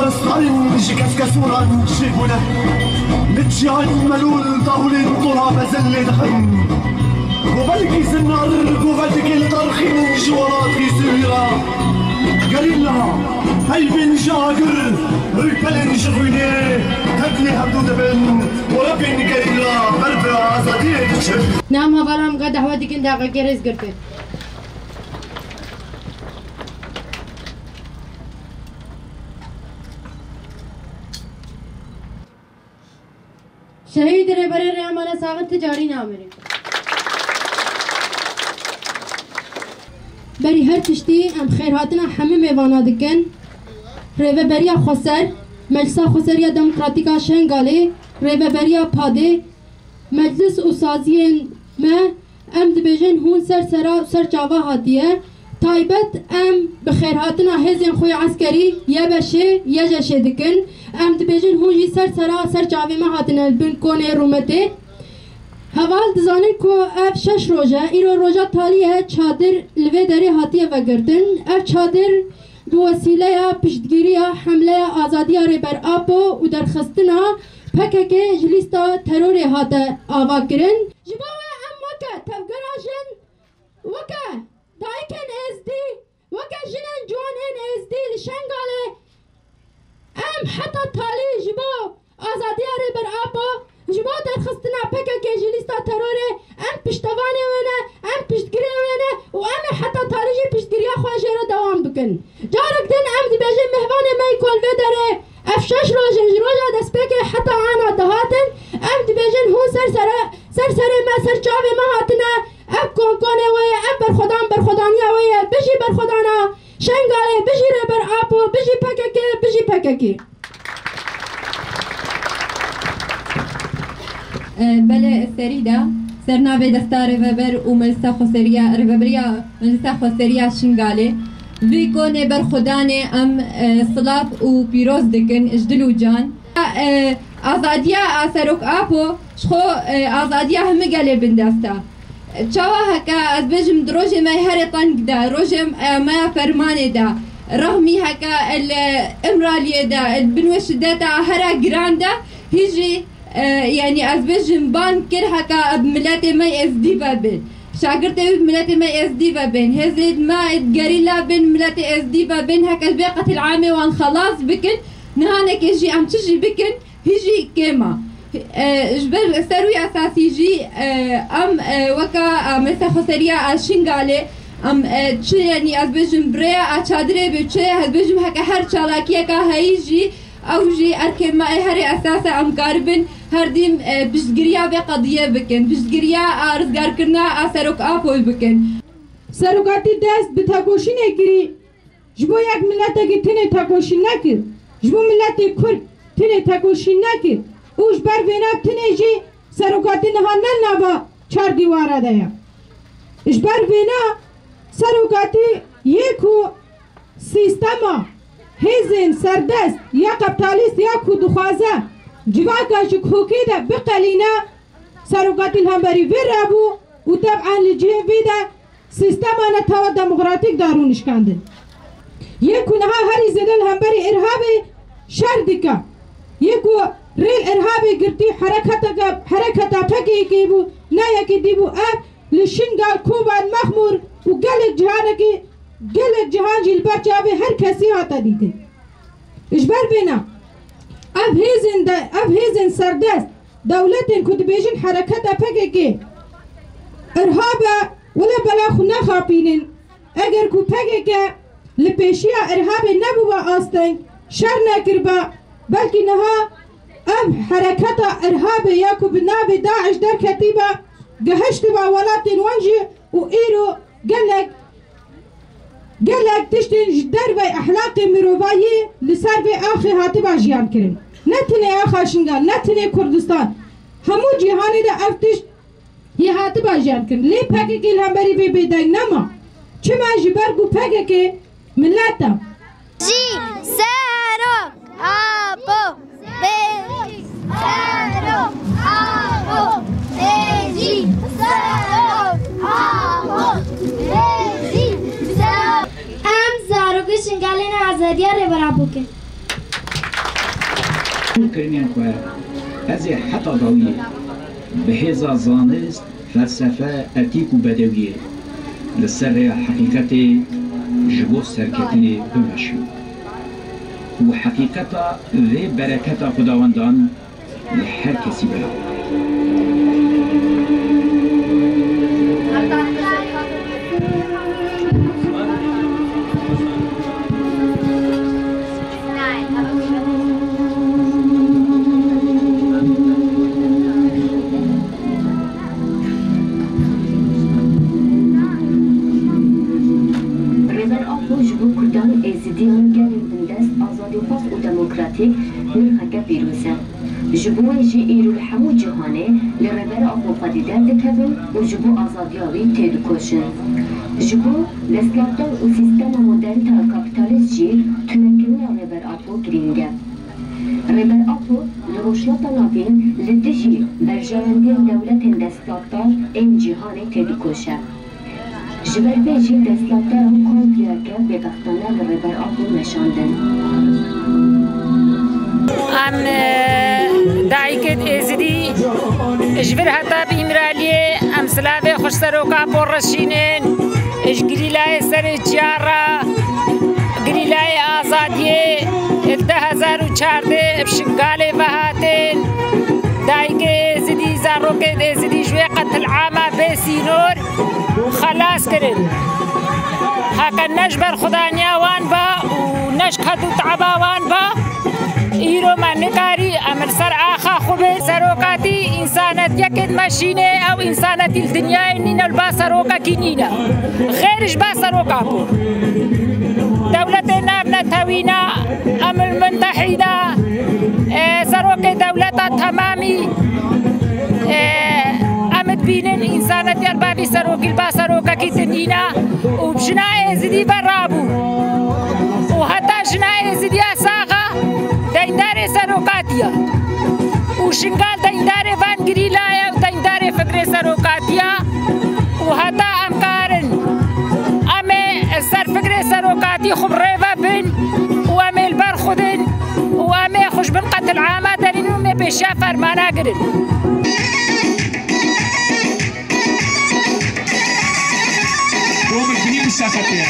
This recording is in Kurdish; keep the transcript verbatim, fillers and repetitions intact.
Starên ji keskesûran çêbûne. Li çiyayên melûl dahûlên tola mezin lê dixin. Govelkî zinar, govelkê li dar xînin ji welatî Sûrî re. Gerîla, heyvên ji agir, rîpelên ji xwînê, tevlî hevdû dibin û revên gerîla ber bi azadiyê diçin. Nam hevala min ga dehwe dikin deqekê rêz girtin. Şehîd Rêberê Rêya Mala Saxin ti carî namire. Berî her tiştî em xêrhatina hemî mêvana dikin. Rêveberiya Xweser, Meclisa Xweseriya Demokratîk a Şengalê, Rêveberiya Padê, Meclis û saziyên me, em dibêjin hûn ser sera û ser çava hatiye. Taybet em bi xêrhatina hêzên xwe yê eskerî, Y B Ş, Y J Ş dikin. Em dibêjin hûn jî ser sera ser çavê me hatine li bin konê rûmetê. Heval dizanin ku ev şeş roj e, îro roja talî ye, çadir li vê derê hatiye vegirtin. Ev çadir bi wesîleya piştgiriya hemleya azadiya Rêber Apo û derxistina P K K ji lîsta terorê hate avakirin. Ji bo wê em weke tevgera jin, weke dayikên êzdî, weke jinên ciwanên êzdî li Şengalê, em heta talî ji bo azadiya Rêber Apo, ji bo derxistina P K K ji lîsta terorê, em piştevanê wê ne, em piştgirê wê ne û em ê heta talî jî piştgiriya xwe jê re dewam bikin. Carek din em dibêjin mêvanê me yê ku li vê derê ev şeş roj in, ji roja destpêkê heta ana dihatin, em dibêjin hûn ser sere, ser serê me, ser çavê me hatine, ev konkonê wê ye, ev berxwedan, berxwedaniya wê ye, bijî berxwedana Şengalê, bijî Rêber Apo, bijî P K K, bijî P K K. E, belê serî de ser navê Desta Rêveber û Meclisa Xweseriya, Rêveberiya Meclisa Xweseriya Şingalê, vî konê berxwedanê em, e, silav û pîroz dikin ji dil û can. E, azadiya a Serok Apo ji xwe, e, azadiya hemî gelê bindest e. Çawa heke ez bêjim di rojê me herê teng de, rojê, e, me ya fermanê de, rexmî heke li Îmraliyê de, di bin wê şideta here giran de, hî jî, e, yanî ez bêjim ban kir heke bi miletê me êzdî ve bên. Şagirtê wî bi miletê me êzdî ve bên. Hêzên me gerîla bên miletê êzdî ve bên heke ji vê qetil'amê wan xelas bikin. Nihanekê jî em çi jî bikin, hî jî kêm e. E, ji ber ser wî esasî jî, e, em, e, weka, e, Meclisa Xweseriya a Şingalê, em, e, çi, yanî ez bêjim bi rêya a çadirê bê, çi ez bêjim heke her çalakiyeka heyî jî, ew jî erkê me ê herê esas e, em karibin her dîm, e, piştgiriya vê qediyê bikin, piştgiriya a rizgarkirina a Serok Apoyê bikin. Serokatî dest bi tekoşînê kirî. Ji bo yek miletekî tinê tekoşîn nekir, ji bo miletê Kurd tinê tekoşîn nekir û ji ber vêna tinê jî serokatî niha ne nava çar dîwara de ye. Ji ber vêna serokatî yê ku sîstema hêzên serdest ya kaptalîst ya ku dixwaze civaka ji kokê de biqelîne, serokatî li hemberî vê re bû û teb'en li cihê vê de sîstema netewa demokratîk da rûnişkandin. Yê ku niha herî zêde li hemberî îrhabê şer dike. Yê ku rê li îrhabê girtî hereketeke, hereketa P K K bû, ne yekê dî bû ev li Şingal, Koban, Mexmûr û gelek cihanekî, gelek cihan jî li ber çavê her kesî hate dîtin. Ji ber vêna ev hêzên de, ev hêzên serdest, dewletên ku dibêjin hereketa P K K îrhab e, wele bela xwe nexapînin. Eger ku P K K li pêşiya îrhabê nebûba asteng, şer nekiriba, belkî niha ev hereketa îrhabê ya ku bi navê DAIŞ derketîba, gehiştiba welatên wan jî û îro gelek, gelek tiştên ji dervey ehlaqê mirovayî li ser vê axê hatiba jiyan kirin. Ne tinê axa Şingal, ne tinê Kurdistan. Hemû cîhanê de ev tişt yê hatiba jiyan kirin. Lê P K K li hemberî vê bêdeng nema. Çima? Ji ber ku P K K milet e. Jî Serok Apo. Bêjî Serok Apo. Bêjî Serok Apo. Bêjî Serok. Em zarokê Şingalê ne azadiya Rêber Apo kin. Kirinên xwe, ez ê heta dawiyê bi hêza zanist, felsefe, etîk û bedewiyê li ser rêya heqîqetê ji bo serketinê bimeşim û heqîqeta vê bereketa Xudawendan li her kesî bera. Rêber Apo ji bo Kurdan, Êzidiyan, gelên bindest, azadîxwaz û demokratîk nirxeke pîroz e. Ji bo wê jî îro li hemû cîhanê li Rêber Apo xwedî derdikevin û ji bo azadiya wî têdikoşin. Ji bo desthilatdar û sîstema modernîteya kapîtalîst jî tunekirina Rêber Apo girîng e. Rêber Apo li Rojhilata Navîn li dijî berjewendiyên dewletên desthilatdar ên cîhanê têdikoşe. Ji ber vê jî desthilatdaran komployeke bêbextane li Rêber Apo meşandin. Em, e, dayikê Êzidî ji vir heta bi Îmraliyê, em silavê xwe ji seroka Apo reşînin, ji girîlayê serê çiya re, girîlayê azadiyê, di du hezar û çardeh bi Şingalê ve hatin. Dayikê Êzidî, zarokê Êzidî ji wê qetilama bê sînor xelas kirin. Heke ne ji ber xudaniya wan ba û ne ji ked û te'eba wan ba, îro me nikarî em li ser axa xwe bin. Serokatî însanetiyekê dimeşîne, ew însanetî li dinyayê nîne, li ba serokekî nîne. Xêr ji ba seroka bû. Dewletê navnetewî ne, em li Mutehîda, e, serokê dewleta temamî, e, em dibînin, însanetiya li ba vî serokî, li ba serokekî din nîne û bi jina Êzidî ve rabû. Û heta jina Êzidiya sax e, deyndarê serokatiya. Û Şingal deyndarê van girîlaya û deyndarê fikrê serokatiya. Û heta em karin, em ê ser fikrê serokatî xwe bi rê ve bin û em ê li ber xwe din û em ê xwe ji bin qetilama derînin û em ê pêşiya fermana girin. Bo min binî wisa xetê ye.